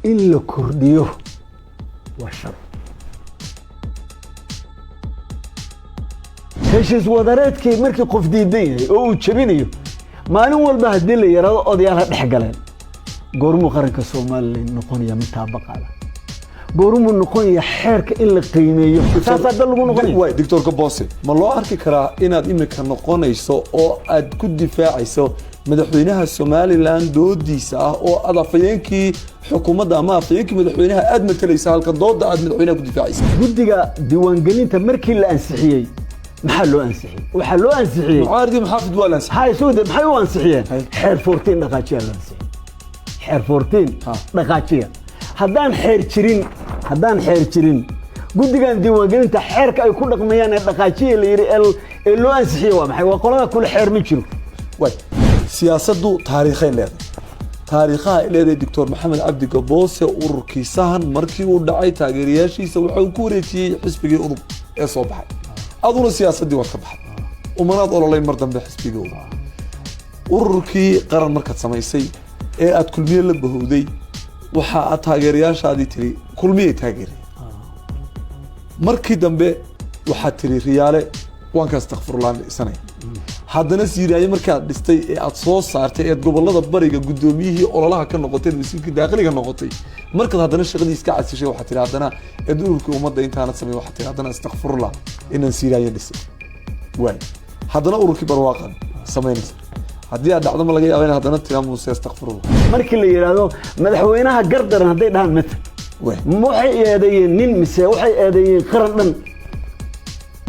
In la kordhiyo waa shar. Heshiis wadareedkii markii qof diidan yahay oo uu jebinayo maalin walba, haddii la yidhaahdo odayaal ha dhex galeen, goormuu qaranka Somalilan noqonaya mid taabaqaada? Goormuu noqonaya xeerka in la qiimeeyo? Saasaa dal lagu noqonaya. Waay, Doctor Gaboose, ma loo arki karaa inaad imika noqonayso oo aad ku difaacayso madaxweynaha Somalilan doodiisa ah, oo aad afhayeenkii xukuumadda ama afhayeenkii madaxweynaha aad matalaysa, halka dooda aad madaxweynaha ku difaacaysa? Guddiga diiwaangelinta markii la ansixiyey, maxaa loo ansixiyey? Waxaa loo ansixiyey Mucaaridii muxaafid waa la ansixiyey. Maxaa isugu maxay u ansixiyeen? Hay. Xeer 14 dhaqaajiya loo ansixiyey, xeer 14 dhaqaajiya. Haddaan xeer jirin, haddaan xeer jirin, guddigan diiwaangelinta xeerka ay ku dhaqmayaan ee dhaqaajiya la yidhi ee loo ansixiyey waa maxay? Waa qolada kule xeer ma jiro. Waay, siyaasaddu taariikhay leedahay, taariikhaha ay leedahay. Doctor Maxamed Cabdi Gaboose, ururkii Sahan markii uu dhacay, taageerayaashiisa waxa uu ku wareejiyey xisbigii UDUB ee soo baxay. Aduna siyaasaddii waad ka baxday, umanaad ololayn mar dambe xisbigii UDUB. Ururkii Qaran markaad samaysay ee aad Kulmiye la bahowday, waxa aad taageerayaashaadii tiri Kulmiyay taageeray. Markii dambe waxaad tiri Riyaale waan ka astakfurlaan isanaya. Haddana Siiraaye markaad dhistay ee aad soo saartay, eed gobolada bariga guddoomiyihii ololaha ka noqotay, wasiirkii daaqiliga noqotay, markaad haddana shaqadii iska casishay, waxaad tiri haddana eed ururkii Ummadda intaanad samey, waxaad tiri haddana astakfurullah inaan Siiraaye dhisay. Waay, haddana ururkii Barwaaqan samaynaysa. Haddii aad dhacdo, ma laga yaaba in haddana tiraa Muuse astakfurullah? Markii la yidhaahdo madaxweynaha gardaran, hadday dhahaan matal, waay, ma waxay eedeeyeen nin mise waxay eedeeyeen qaran dhan?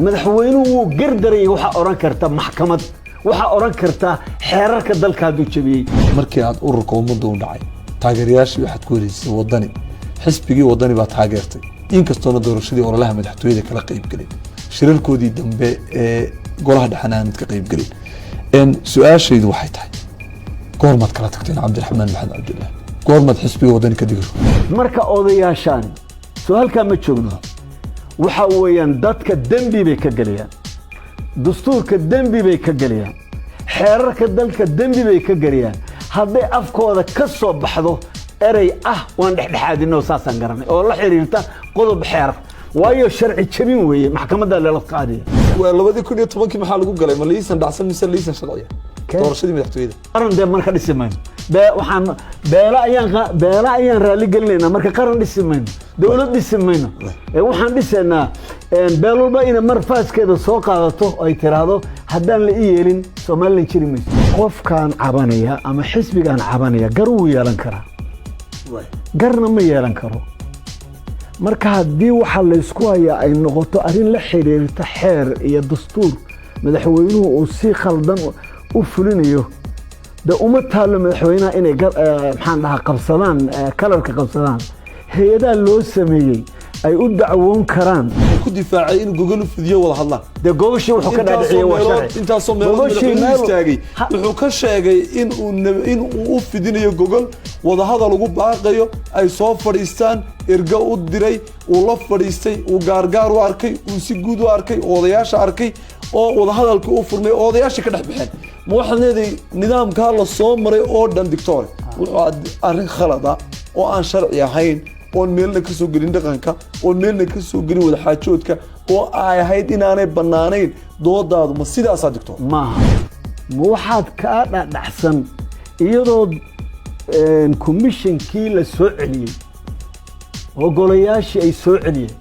Madaxweynuhu wuu gardaran yahay waxaa odhan karta maxkamad, waxaa odhan karta xeerarka dalka hadduu jebiyey. Markii aad ururka Ummadda u dhacay, taageerayaashii waxaad ku wareejisay Wadani. Xisbigii Wadani baa taageertay, inkastoona doorashadii ololaha madaxtooyada kala qayb gelin, shirarkoodii dambe ee golaha dhexena aanad ka qayb gelin. Su-aashaydu waxay tahay: goormaad kala tagteen Cabdiraxmaan Maxamed Cabdillah? Goormaad xisbiga Wadani ka digiro? Marka odayaashaani soo halkaa ma joogno. Waxa weeyaan dadka dembi bay ka gelayaan, dastuurka dembi bay ka gelayaan, xeerarka dalka dembi bay ka gelayaan hadday afkooda ka soo baxdo erey ah "waan dhexdhexaadino, saasaan garanay" oo la xiriirta qodob xeer, waayo sharci jebin weeye, maxkamadda lala qaadaya. Waa 2010-kii maxaa lagu galay? Ma liisan dhacsan mise liisan sharciya doorashadii madaxtooyada? Qaran dee marka dhisi mayno. Waxaan beela ayaan raalli gelinaynaa. Marka qaran dhisi mayno, dowlad dhisi mayno, ee waxaan dhisaynaa beel walba inay mar faaskeeda soo qaadato oo ay tiraahdo haddaan la i yeelin Somalilan jiri mayso. Qofkaan cabanaya ama xisbigaan cabanaya gar wuu yeelan karaa, garna ma yeelan karo. Marka haddii waxa laysku hayaa ay noqoto arrin la xiriirta xeer iyo dastuur madaxweynuhu uu si khaldan u fulinayo, de uma taallo madaxweynaha inay maxaan dhahaa qabsadaan, kalarka qabsadaan. Hay-adaha loo sameeyey ay u dacwoon karaan. Ku difaacay inuu gogol u fidiyo, wada hadlaan. Dee gogashii wuxuu ka dhaadhiciyey waa sharci. Intaasoo meelood Gogashii madaxweynuhu istaagay, wuxuu ka sheegay in uu u fidinayo gogol wadahadal, ugu baaqayo ay soo fadhiistaan, ergo u diray, uu la fadhiistay, uu gaargaar u arkay, uu si guud u arkay, oo odayaasha arkay, oo wadahadalkii u furmay, oo odayaashii ka dhex baxeen. Ma waxaad leedahay nidaamkaa la soo maray oo dhan, doctor, wuxuu arrin khalada oo aan sharci ahayn, oon meelna ka soo gelin dhaqanka, oon meelna ka soo gelin wadaxaajoodka, oo ay ahayd inaanay bannaanayn doodaadu? Ma sidaasaa, doctor? Maaha. Ma waxaad kaa dhadhacsan iyadoo commissionkii la soo celiyey oo golayaashii ay soo celiyeen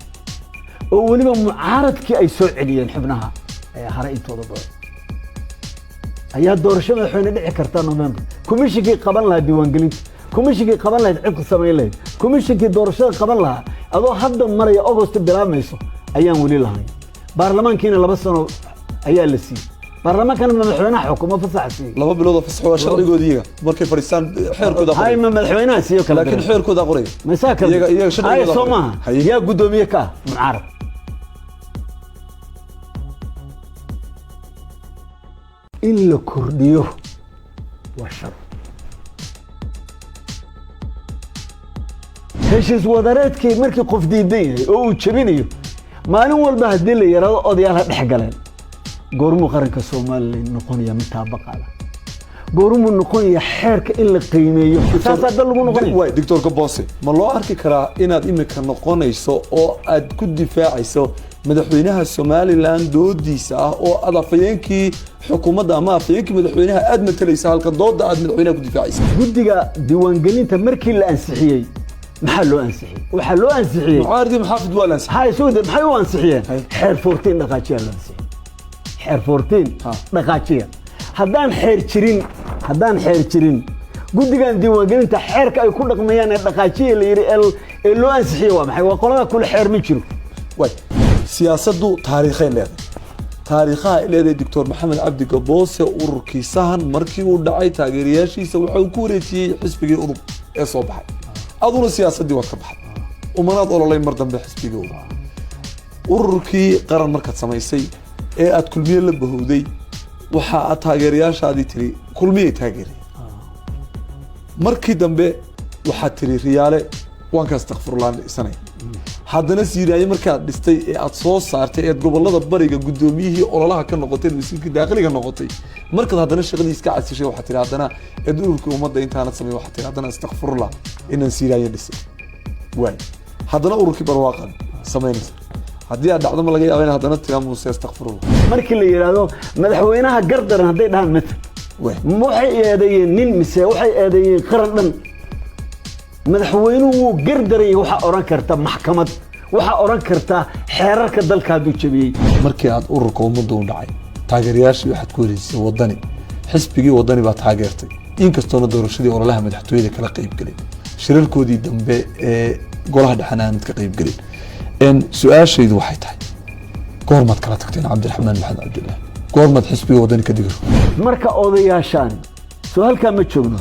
oo weliba mucaaradkii ay soo celiyeen xubnaha ee hare intooda badan, ayaa doorasho madaxweyne dhici karta November? Commissionkii qaban lahaa diiwaangelinta, commissionkii qaban lahayd cidku samayn lahayd, commissionkii doorashada qaban lahaa, adoo hadda maraya August bilaabmayso, ayaan weli lahayn. Baarlamaankiina 2 sano ayaa la siiyey. Baarlamaankana madaxweynaha xukumo fasaxa siiyey. 2 bilood oo fasax waa sharcigoodi iyaga markay fadhiistaan, xeerkooda hay qoraya. Ma madaxweynaha siiyo kala Laakiin diray. xeerkooda qoraya. Masaa kala Iyaga sharcigooda hay soo qoraya. maaha? Haye. Yaa guddoomiye ka ah mucaarad? In la kordhiyo waa shar. Heshiis wadareedkii markii qof diidan yahay oo uu jebinayo maalin walba, haddii la yidhaahdo odayaal ha dhex galeen, goormuu qaranka Somalilan noqonaya mid taabaqaada? Goormuu noqonaya xeerka in la qiimeeyo? Saasaa dal lagu noqonaya. Waay, Doctor Gaboose, ma loo arki karaa inaad imika noqonayso oo aad ku difaacayso madaxweynaha Somaliland doodiisa ah, oo aad afhayeenkii xukuumadda ama afhayeenkii madaxweynaha aad matalaysa, halka dooda aad madaxweynaha ku difaacaysa? Guddiga diiwaangelinta markii la ansixiyey, maxaa loo ansixiyey? Waxaa loo ansixiyey Mucaaridii maxaafid waa la ansixiyey. Maxaa isugu maxay u ansixiyeen? Hay. Xeer 14 dhaqaajiya loo ansixiyey, xeer 14 dhaqaajiya. Haddaan xeer jirin, guddigan diiwaangelinta xeerka ay ku dhaqmayaan ee dhaqaajiya la yidhi ee loo ansixiyey waa maxay? Waa qolada kule xeer ma jiro. Waay, siyaasaddu taariikhay leedahay. Taariikhaha ay leedahay, Doctor Maxamed Cabdi Gaboose ururkii Sahan markii uu dhacay, taageerayaashiisa waxa uu ku wareejiyey xisbigii UDUB ee soo baxay. Aduna siyaasaddii waad ka baxday, umanaad ololay mar dambe xisbigii UDUB. Ururkii Qaran markaad samaysay ee aad Kulmiye la bahowday, waxa aad taageerayaashaadii tiri Kulmiyay taageeray. Markii dambe waxaad tiri Riyaale waan ka astakfurlaan isanaya. Haddana Siiraaye markaad dhistay ee aad soo saartay, eed gobolada bariga guddoomiyihii ololaha ka noqotay, wasiirkii daaqiliga noqotay, markaad haddana shaqadii iska casishay, waxaad tiri haddana eed ururkii Ummadda intaanad samay, waxaad tiri haddana astakfurullah inaan Siiraaye dhisay. Waay, haddana ururkii Barwaaqan samaynaysa. Haddii aad dhacdo, ma laga yaaba in haddana tiraa Muuse astakfirullah? Markii la yidhaahdo madaxweynaha gardaran, hadday dhahaan matal, waay, ma waxay eedeeyeen nin mise waxay eedeeyeen qaran dhan? Madaxweynuhu wuu gardaran yahay waxaa odhan karta maxkamad, waxaa odhan karta xeerarka dalka hadduu jabiyey. Markii aad ururka Ummadda u dhacay, taageerayaashii waxaad ku wareejisay Wadani. Xisbigii Wadani baa taageertay, inkastoona doorashadii ololaha madaxtooyada kala qayb gelin, shirarkoodii dambe ee golaha dhexena aanad ka qayb gelin. Su-aashaydu waxay tahay: goormaad kala tagteen Cabdiraxmaan Maxamed Cabdillah? Goormaad xisbiga Wadani ka digiro? Marka odayaashaan soo halkaa ma joogno,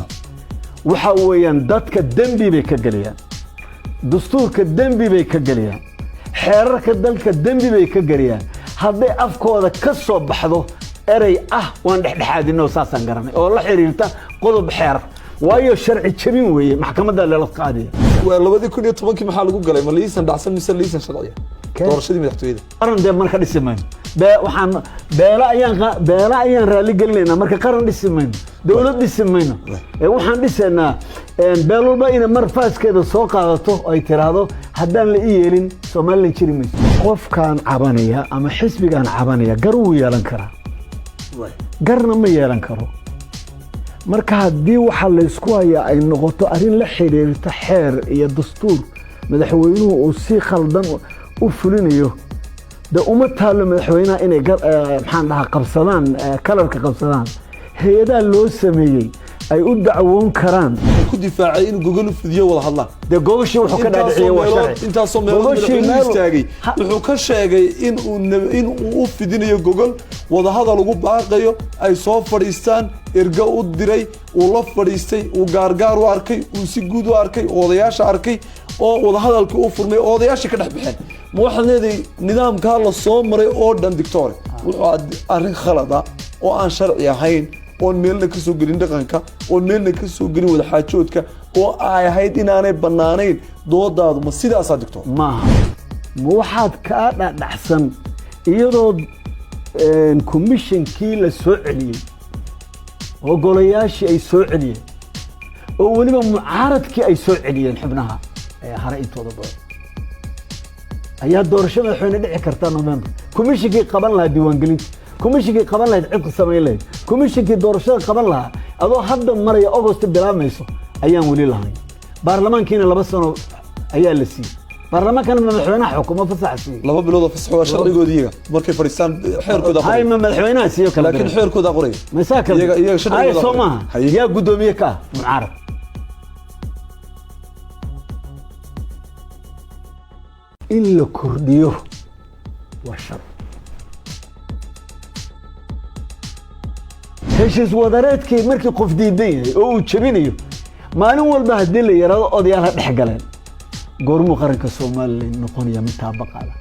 waxa weeyaan dadka dembi bay ka gelayaan, dastuurka dembi bay ka gelayaan, xeerarka dalka dembi bay ka gelayaan. Hadday afkooda ka soo baxdo erey ah "waan dhexdhexaadino, saasaan garanay" oo la xiriirta qodob xeer, waayo sharci jabin weeye, maxkamadda lala qaadaya. Waa 2010-kii, maxaa lagu galay? Ma liisan dhacsan mise liisan sharciya doorashadii madaxtooyada? Qaran dee marka dhisi mayno. Waxaan beela ayaan raalli gelinaynaa. Marka qaran dhisi mayno, dowlad dhisi mayno, ee waxaan dhisaynaa beel walba inay mar faaskeeda soo qaadato oo ay tiraahdo haddaan la i yeelin Somaliland jiri mayso. Qofkaan cabanaya ama xisbigaan cabanaya gar wuu yeelan karaa, garna ma yeelan karo. Marka haddii waxa laysku hayaa ay noqoto arrin la xiriirta xeer iyo dastuur madaxweynuhu uu si khaldan u fulinayo, de uma taallo madaxweynaha inay maxaan dhahaa qabsadaan, kalarka qabsadaan. Hay-adaha loo sameeyey ay u dacwoon karaan. Ku difaacay inuu gogol u fidiyo, wada hadlaan. Dee gogashii wuxuu ka dhaadhiciyey waa sharci. Intaasoo meelood Gogashii madaxweynuhu istaagay, wuxuu ka sheegay in uu u fidinayo gogol wadahadal, ugu baaqayo ay soo fadhiistaan, ergo u diray, uu la fadhiistay, uu gaargaar u arkay, uu si guud u arkay, oo odayaasha arkay, oo wadahadalkii u furmay, oo odayaashii ka dhex baxeen. Ma waxaad leedahay nidaamkaa la soo maray oo dhan, doctor, wuxuu arrin khalada oo aan sharci ahayn, oon meelna ka soo gelin dhaqanka, oon meelna ka soo gelin wadaxaajoodka, oo ay ahayd inaanay bannaanayn doodaadu? Ma sidaasaa, doctor? Maaha. Ma waxaad kaa dhadhacsan iyadoo commissionkii la soo celiyey oo golayaashii ay soo celiyeen oo weliba mucaaradkii ay soo celiyeen xubnaha ee hare intooda badan, ayaa doorasho madaxweyne dhici karta November? Commissionkii qaban lahaa diiwaangelinta, commissionkii qaban lahayd cidka samayn lahayd, commissionkii doorashada qaban lahaa, adoo hadda maraya August bilaabmayso, ayaan weli lahayn. Baarlamaankiina 2 sano ayaa la siiyey. Baarlamaankana madaxweynaha xukumo fasaxa siiyey. 2 bilood oo fasax waa sharcigoodi iyaga markay fadhiistaan, xeerkooda hay qoraya. Ma madaxweynaha siiyo kala Laakiin diray. xeerkooda qoraya. Masaa kala Iyaga sharcigooda hay soo qoraya. maaha? Haye. Yaa guddoomiye ka ah mucaarad? In la kordhiyo waa shar. Heshiis wadareedkii markii qof diidan yahay oo uu jebinayo maalin walba, haddii la yidhaahdo odayaal ha dhex galeen, goormuu qaranka Somaliland noqonaya mid taabaqaada?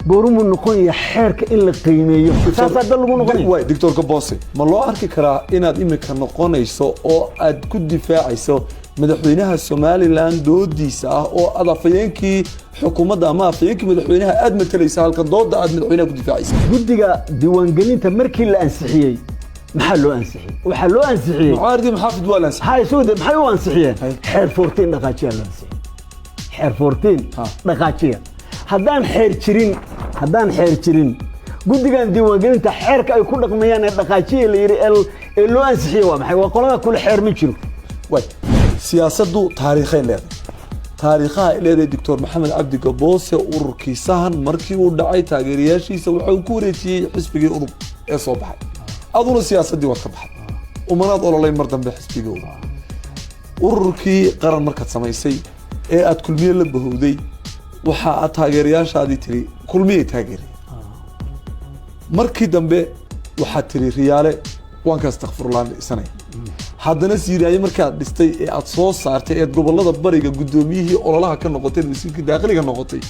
Goormuu noqonaya xeerka in la qiimeeyo? Saasaa dal lagu noqonaya. Waay, Doctor Gaboose, ma loo arki karaa inaad imika noqonayso oo aad ku difaacayso madaxweynaha Somaliland doodiisa ah, oo aad afhayeenkii xukuumadda ama afhayeenkii madaxweynaha aad matalaysa, halka dooda aad madaxweynaha ku difaacaysa? Guddiga diiwaangelinta markii la ansixiyey Maxaa loo ansixiyey? Waxaa loo ansixiyey Mucaaridii muxaafid waa la ansixiyey. Maxaa isugu maxay u ansixiyeen? Hay. Xeer 14 dhaqaajiya loo ansixiyey, xeer 14 Ha. dhaqaajiya. Haddaan xeer jirin, haddaan xeer jirin, guddigan diiwaangelinta xeerka ay ku dhaqmayaan ee dhaqaajiya la yidhi ee loo ansixiyey waa maxay? Waa qolada kule xeer ma jiro. Waay, siyaasaddu taariikhay leedahay. Taariikhaha ay leedahay, Doctor Maxamed Cabdi Gaboose ururkii Sahan markii uu dhacay, taageerayaashiisa waxa uu ku wareejiyey xisbigii UDUB ee soo baxay. Aduna siyaasaddii waad ka baxday, umanaad ololayn mar dambe xisbigii UDUB. Ururkii Qaran markaad samaysay ee aad Kulmiye la bahowday, waxa aad taageerayaashaadii tiri Kulmiyay taageeray. Markii dambe waxaad tiri Riyaale waan ka astakfurlaan isanaya. Haddana Siiraaye markaad dhistay ee aad soo saartay eed gobolada bariga guddoomiyihii ololaha ka noqotay, wasiirkii daaqiliga noqotay,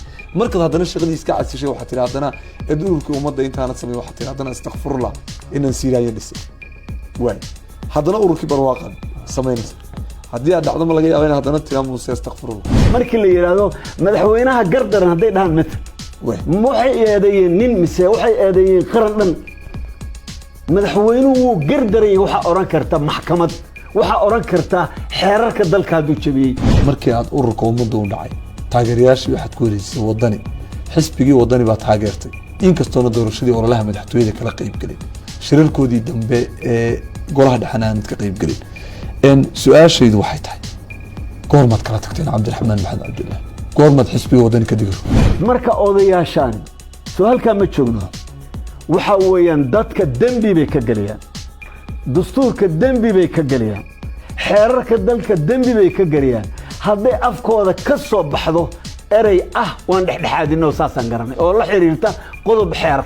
markaad haddana shaqadii iska casishay, waxaad tiri haddana eed ururkii Ummadda intaanad samay, waxaad tiri haddana astakfurullah inaan Siiraaye dhisay. Waay, haddana ururkii Barwaaqan samaynaysa. Haddii aad dhacdo, ma laga yaaba in haddana tiraa Muuse astakfurullah? Markii la yidhaahdo madaxweynaha gardaran, hadday dhahaan matal, waay, ma waxay eedeeyeen nin mise waxay eedeeyeen qaran dhan? Madaxweynuhu wuu gardarayay waxaa odhan karta maxkamad, waxaa odhan karta xeerarka dalka hadduu jabiyey. Markii aad ururka Ummadda u dhacay, taageerayaashii waxaad ku wareejisay Wadani. Xisbigii Wadani baa taageertay, inkastoona doorashadii ololaha madaxtooyada kala qayb gelin, shirarkoodii dambe ee golaha dhexena aanad ka qayb gelin. Su-aashaydu waxay tahay, goormaad kala tagteen Cabdiraxmaan Maxamed Cabdillah? Goormaad xisbiga Wadani ka digiro? Marka odayaashaan soo halkaa ma joogno, waxa weeyaan dadka dembi bay ka gelayaan, dastuurka dembi bay ka gelayaan, xeerarka dalka dembi bay ka gelayaan hadday afkooda ka soo baxdo erey ah waan dhexdhexaadinoo saasaan garanay oo la xiriirta qodob xeer,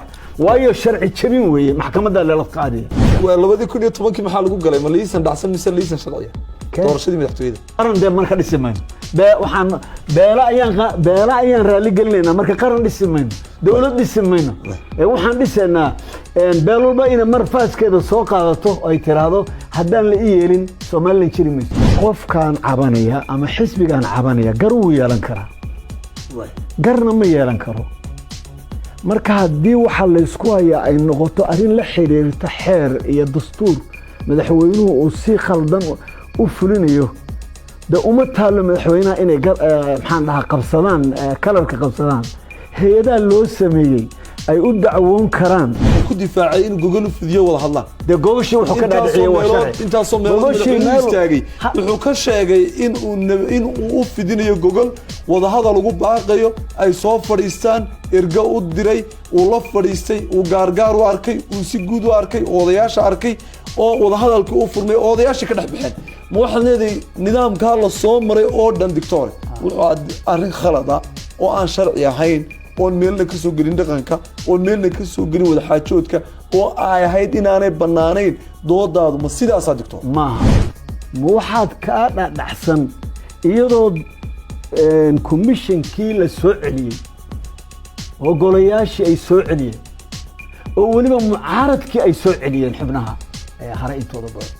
waayo sharci jabin weeye, maxkamadda lala qaadaya. Waa 2010-kii, maxaa lagu galay? Ma liisan dhacsan mise liisan sharciya doorashadii madaxtooyada? Qaran dee marka dhisi mayno. Waxaan beela ayaan raalli gelinaynaa. Marka qaran dhisi mayno, dowlad dhisi mayno, ee waxaan dhisaynaa beel walba inay mar faaskeeda soo qaadato oo ay tiraahdo haddaan la ii yeelin Somaliland jiri mayso. Qofkaan cabanaya ama xisbigaan cabanaya gar wuu yeelan karaa, garna ma yeelan karo. Marka haddii waxa laysku hayaa ay noqoto arrin la xiriirta xeer iyo dastuur madaxweynuhu uu si khaldan u fulinayo, de uma taallo madaxweynaha inay maxaan dhahaa qabsadaan, kalarka qabsadaan. Hay-adaha loo sameeyey ay u dacwoon karaan. Wuxuu ku difaacay inuu gogol u fidiyo, wada hadlaan. Dee gogashii wuxuu ka dhaadhiciyey waa sharci. Intaasoo meelood Gogashii madaxweynuhu istaagay, wuxuu ka sheegay in uu u fidinayo gogol wadahadal, ugu baaqayo ay soo fadhiistaan, ergo u diray, uu la fadhiistay, uu gaargaar u arkay, uu si guud u arkay, oo odayaasha arkay, oo wadahadalkii u furmay, oo odayaashii ka dhex baxeen. Ma waxaad leedahay nidaamkaa la soo maray oo dhan, dictore, wuxuu arrin khalada oo aan sharci ahayn, oon meelna ka soo gelin dhaqanka, oon meelna ka soo gelin wadaxaajoodka, oo ay ahayd inaanay bannaanayn doodaadu? Ma sidaasaa, dictor? Maaha. Ma waxaad kaa dhadhacsan iyadoo komishinkii la soo celiyey oo golayaashii ay soo celiyeen oo weliba mucaaradkii ay soo celiyeen xubnaha ee hare intooda badan,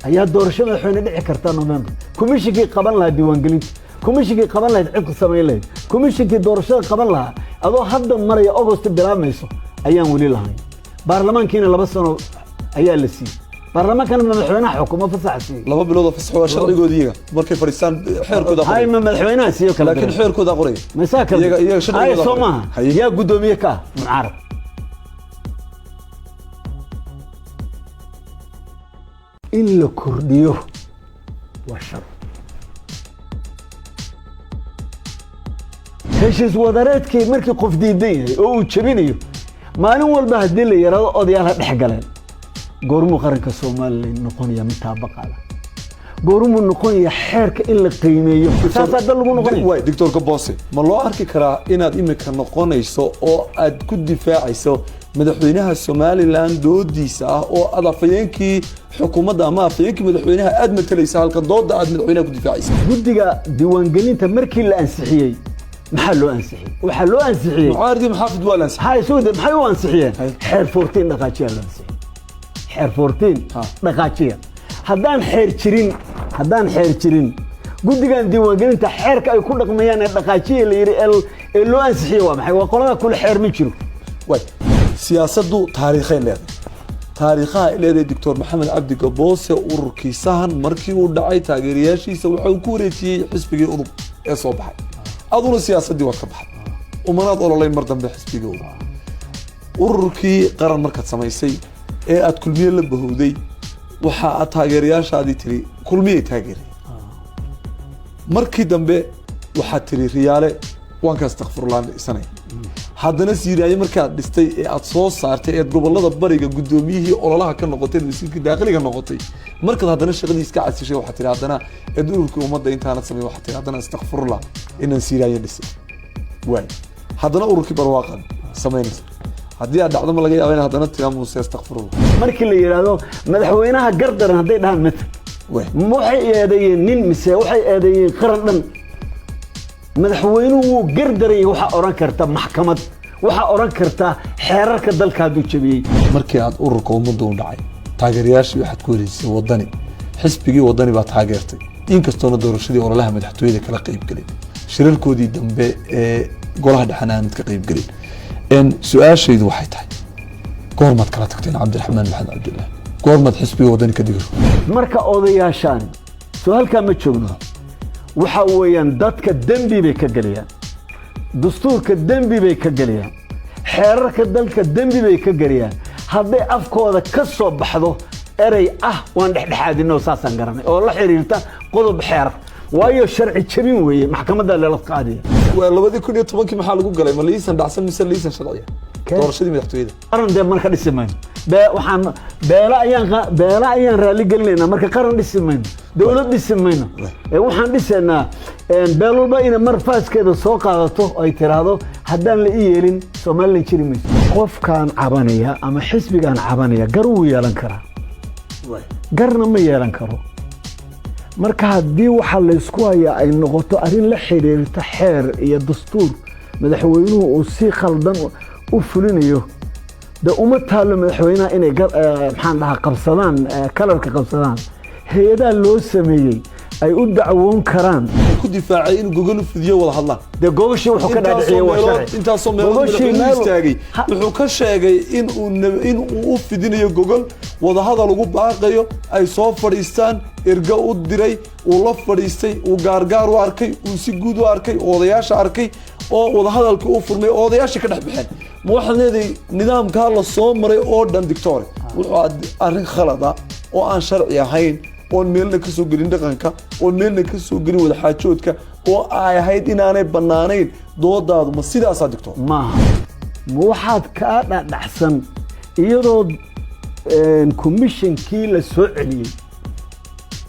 ayaa doorasho madaxweyne dhici karta November? Komishinkii qaban lahaa diiwaangelinta, komishinkii qaban lahayd cidku samayn lahayd, komishinkii doorashada qaban lahaa, adoo hadda maraya August bilaabmayso, ayaan weli lahayn. Baarlamaankiina 2 sano ayaa la siiyey. Baarlamaankana madaxweynaha xukumo fasaxa siiyey. 2 bilood oo fasax waa sharcigoodi iyaga markay fadhiistaan, xeerkooda hay qoraya. Ma madaxweynaha siiyo kala Laakiin diray. xeerkooda qoraya. Masaa kala Iyaga sharcigooda hay soo qoraya. maaha? Haye. Yaa guddoomiye ka ah mucaarad? In la kordhiyo waa shar. Heshiis wadareedkii markii qof diidan yahay oo uu jebinayo maalin walba, haddii la yidhaahdo odayaal ha dhex galeen, goormuu qaranka Somaliland noqonaya mid taabaqaada? Goormuu noqonaya xeerka in la qiimeeyo? Saasaa dal lagu noqonaya. Waay, Doctor Gaboose, ma loo arki karaa inaad imika noqonayso oo aad ku difaacayso madaxweynaha Somaliland doodiisa ah, oo aad afhayeenkii xukuumadda ama afhayeenkii madaxweynaha aad matalaysa halka dooda aad madaxweynaha ku difaacaysa? Guddiga diiwaangelinta markii la ansixiyey, maxaa loo ansixiyey? Waxaa loo ansixiyey Mucaaridii muxaafid waa la ansixiyey. Maxaa isugu maxay u ansixiyeen? Hay. Xeer 14 dhaqaajiya loo ansixiyey, xeer 14 dhaqaajiya. Haddaan xeer jirin, haddaan xeer jirin, guddigan diiwaangelinta xeerka ay ku dhaqmayaan ee dhaqaajiya la yidhi ee loo ansixiyey waa maxay? Waa qolada kule xeer ma jiro. Waay, siyaasaddu taariikhay leedahay. Taariikhaha ay leedahay Doctor Maxamed Cabdi Gaboose, ururkii Sahan markii uu dhacay taageerayaashiisa waxa uu ku wareejiyey xisbigii UDUB ee soo baxay. Aduna siyaasaddii waad ka baxday, umanaad ololayn mar dambe xisbigii UDUB. Ururkii Qaran markaad samaysay ee aad Kulmiye la bahowday, waxa aad taageerayaashaadii tiri Kulmiyay taageeray. Markii dambe waxaad tiri Riyaale waan ka astakfurlaan isanaya. Haddana Siiraaye markaad dhistay ee aad soo saartay eed gobolada bariga guddoomiyihii ololaha ka noqotay, wasiirkii daaqiliga noqotay, markaad haddana shaqadii iska casishay, waxaad tiri haddana eed ururkii Ummadda intaanad samayn, waxaad tiri haddana astakfurullah inaan Siiraaye dhisay. Waay, haddana ururkii Barwaaqan samaynaysa, haddii aad dhacdo ma laga yaaba in haddana tiraa Muuse astakfirullah? Markii la yidhaahdo madaxweynaha gardaran, hadday dhahaan matal, waay, ma waxay eedeeyeen nin mise waxay eedeeyeen qaran dhan? Madaxweynuhu wuu gardarayay waxaa odhan karta maxkamad, waxaa odhan karta xeerarka dalka hadduu jabiyey. Markii aad ururka Ummadda u dhacay, taageerayaashii waxaad ku wareejisay Wadani. Xisbigii Wadani baa taageertay, inkastoona doorashadii ololaha madaxtooyada kala qaybgelin, shirarkoodii dambe ee golaha dhexena aanad ka qaybgelin. Su-aashaydu waxay tahay, goormaad kala tagteen Cabdiraxmaan Maxamed Cabdillah? Goormaad xisbiga Wadani ka digir? Marka odayaashaani soo halkaa ma joogno, waxa weeyaan dadka dembi bay ka gelayaan, dastuurka dembi bay ka gelayaan, xeerarka dalka dembi bay ka gelayaan hadday afkooda ka soo baxdo erey ah waan dhexdhexaadinoo saasaan garanay oo la xiriirta qodob xeer, waayo sharci jabin weeye, maxkamadda lala qaadaya. Waa 2010-kii, maxaa lagu galay? Ma liisan dhacsan mise liisan sharciya doorashadii madaxtooyada? Qaran dee marka dhisi mayno. Waxaan beela ayaan raalli gelinaynaa. Marka qaran dhisi mayno, dowlad dhisi mayno, ee waxaan dhisaynaa beel walba inay mar faaskeeda soo qaadato ay tiraahdo haddaan la ii yeelin Somalilan jiri mayso. Qofkaan cabanaya ama xisbigaan cabanaya gar wuu yeelan karaa, garna ma yeelan karo. Marka haddii waxa laysku hayaa ay noqoto arrin la xiriirta xeer iyo dastuur madaxweynuhu uu si khaldan u fulinayo, de uma taallo madaxweynaha inay maxaan dhahaa qabsadaan, kalarka qabsadaan. Hay-adaha loo sameeyey ay u dacwoon karaan. Ku difaacay inuu gogol u fidiyo, wada hadlaan. Dee gogashii wuxuu ka dhaadhiciyey waa sharci. Intaasoo meelood Gogashii madaxweynuhu istaagay, wuxuu ka sheegay in uu u fidinayo gogol wadahadal, ugu baaqayo ay soo fadhiistaan, ergo u diray, uu la fadhiistay, uu gaargaar u arkay, uu si guud u arkay, oo odayaasha arkay, oo wadahadalkii u furmay, oo odayaashii ka dhex baxeen. Ma waxaad leedahay nidaamkaa la soo maray oo dhan, dictore, wuxuu arrin khalada oo aan sharci ahayn, oon meelna ka soo gelin dhaqanka, oon meelna ka soo gelin wadaxaajoodka, oo ay ahayd inaanay bannaanayn doodaadu? Ma sidaasaa, dictor? Maaha. Ma waxaad kaa dhadhacsan iyadoo komishinkii la soo celiyey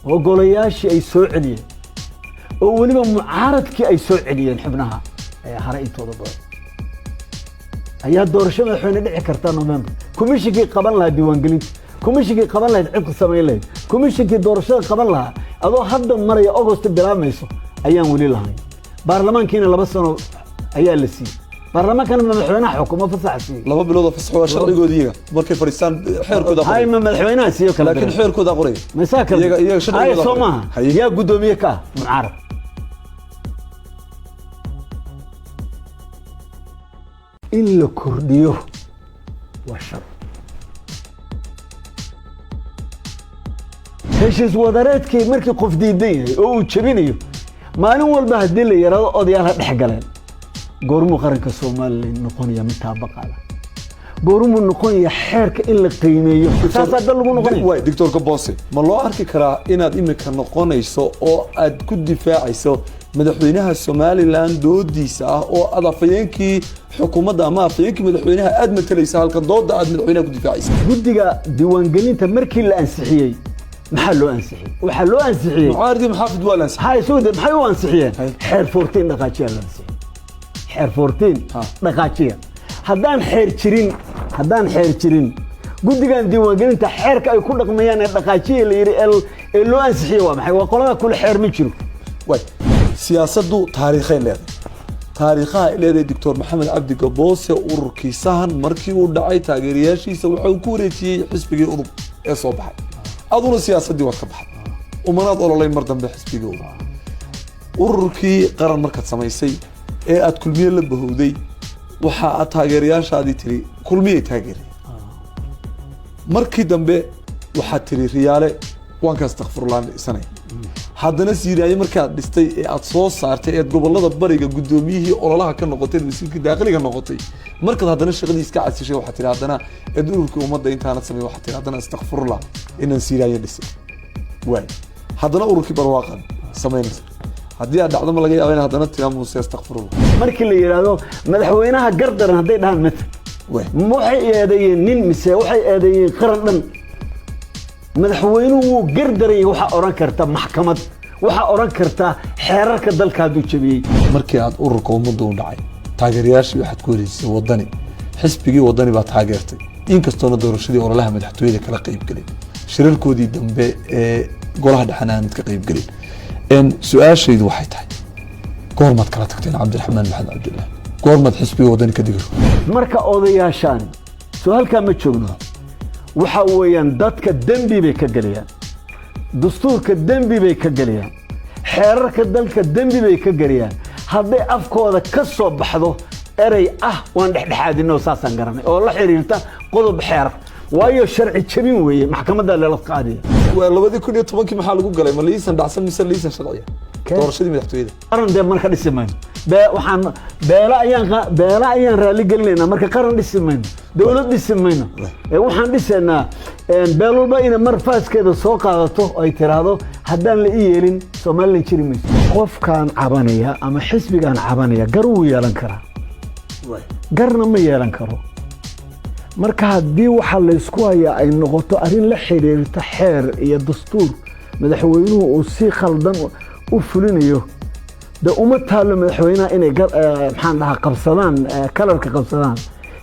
oo golayaashii ay soo celiyeen oo weliba mucaaradkii ay soo celiyeen xubnaha ee hare intooda badan, ayaa doorasho madaxweyne dhici karta November? Komishinkii qaban lahaa diiwaangelinta, komishinkii qaban lahayd cidka samayn lahayd, komishinkii doorashada qaban lahaa, adoo hadda maraya August bilaabmayso ayaan weli lahayn. Baarlamaankiina 2 sano ayaa la siiyey. Baarlamaankana madaxweynaha xukumo fasaxa siiyey. 2 bilood oo fasax waa sharcigoodi iyaga markay fadhiistaan, xeerkooda hay qoraya. Ma madaxweynaha siiyo kala Laakiin diray. xeerkooda qoraya. Masaa kala Iyaga sharcigooda hay soo qoraya. maaha? Haye. Yaa guddoomiye ka ah mucaarad? In la kordhiyo waa shar. Heshiis wadareedkii markii qof diidan yahay oo uu jebinayo maalin walba, haddii la yidhaahdo odayaal ha dhex galeen, goormuu qaranka Somalilan noqonaya mid taabaqaada? Goormuu noqonaya xeerka in la qiimeeyo? Saasaa dal lagu noqonaya. Waay, Doctor Gaboose, ma loo arki karaa inaad imika noqonayso oo aad ku difaacayso madaxweynaha Somalilan doodiisa ah, oo aad afhayeenkii xukuumadda ama afhayeenkii madaxweynaha aad matalaysa halkan, dooda aad madaxweynaha ku difaacaysa? Guddiga diiwaangelinta markii la ansixiyey, maxaa loo ansixiyey? Waxaa loo ansixiyey Mucaaridii maxaafid waa la ansixiyey. Maxaa isugu maxay u ansixiyeen? Hay. Xeer 14 dhaqaajiya la ansixiyey, xeer 14 dhaqaajiya. Haddaan xeer jirin, haddaan xeer jirin, guddigan diiwaangelinta xeerka ay ku dhaqmayaan ee dhaqaajiya la yidhi ee loo ansixiyey waa maxay? Waa qolada kule xeer ma jiro. Waay, siyaasaddu taariikhay leedahay. Taariikhaha ay leedahay Doctor Maxamed Cabdi Gaboose, ururkii Sahan markii uu dhacay taageerayaashiisa waxa uu ku wareejiyey xisbigii UDUB ee soo baxay. Aduna siyaasaddii waad ka baxday, umanaad ololayn mar dambe xisbigii UDUB. Ururkii Qaran markaad samaysay ee aad Kulmiye la bahowday, waxa aad taageerayaashaadii tiri Kulmiyay taageeray. Markii dambe waxaad tiri Riyaale waan ka astakfurlaan isanaya. Haddana Siiraaye markaad dhistay ee aad soo saartay eed gobolada bariga guddoomiyihii ololaha ka noqotay, wasiirkii daaqiliga noqotay, markaad haddana shaqadii iska casishay, waxaad tiri haddana eed ururkii ummadda intaanad samayn, waxaad tiri haddana astakfurullah inaan Siiraaye dhisay. Waay, haddana ururkii barwaaqan samaynaysa. Haddii aad dhacdo, ma laga yaaba in haddana tiraa Muuse astakfirullah? Markii la yidhaahdo madaxweynaha gardaran, hadday dhahaan matal, waay, ma waxay eedeeyeen nin mise waxay eedeeyeen qaran dhan? Madaxweynuhu wuu gardarayay waxaa odhan karta maxkamad, waxaa odhan karta xeerarka dalka hadduu jabiyey. Markii aad ururka ummadda u dhacay, taageerayaashii waxaad ku wareejisay Wadani. Xisbigii Wadani baa taageertay, inkastoona doorashadii ololaha madaxtooyada kala qaybgelin, shirarkoodii dambe ee golaha dhexena aanad ka qaybgelin. Su-aashaydu waxay tahay, goormaad kala tagteen Cabdiraxmaan Maxamed Cabdillah? Goormaad xisbiga Wadani ka digir? Marka odayaashaani soo halkaa ma joogno. Waxa weeyaan, dadka dembi bay ka gelayaan, dastuurka dembi bay ka gelayaan, xeerarka dalka dembi bay ka gelayaan hadday afkooda ka soo baxdo erey ah "waan dhexdhexaadinoo saasaan garanay" oo la xiriirta qodob xeer, waayo sharci jabin weeye, maxkamadda lala qaadaya. Waa 2010-kii. Maxaa lagu galay? Ma liisan dhacsan mise liisan sharciya doorashadii madaxtooyada? Qaran dee marka dhisi mayno. Waxaan beela ayaan raalli gelinaynaa. Marka qaran dhisi mayno, dowlad dhisi mayno, ee waxaan dhisaynaa beel walba inay mar faaskeeda soo qaadato oo ay tiraahdo "haddaan la ii yeelin Somaliland jiri mayso". Qofkaan cabanaya ama xisbigaan cabanaya gar wuu yeelan karaa, garna ma yeelan karo. Marka haddii waxa laysku hayaa ay noqoto arrin la xiriirta xeer iyo dastuur madaxweynuhu uu si khaldan u fulinayo, de uma taallo madaxweynaha inay maxaan dhahaa, qabsadaan, kalarka qabsadaan.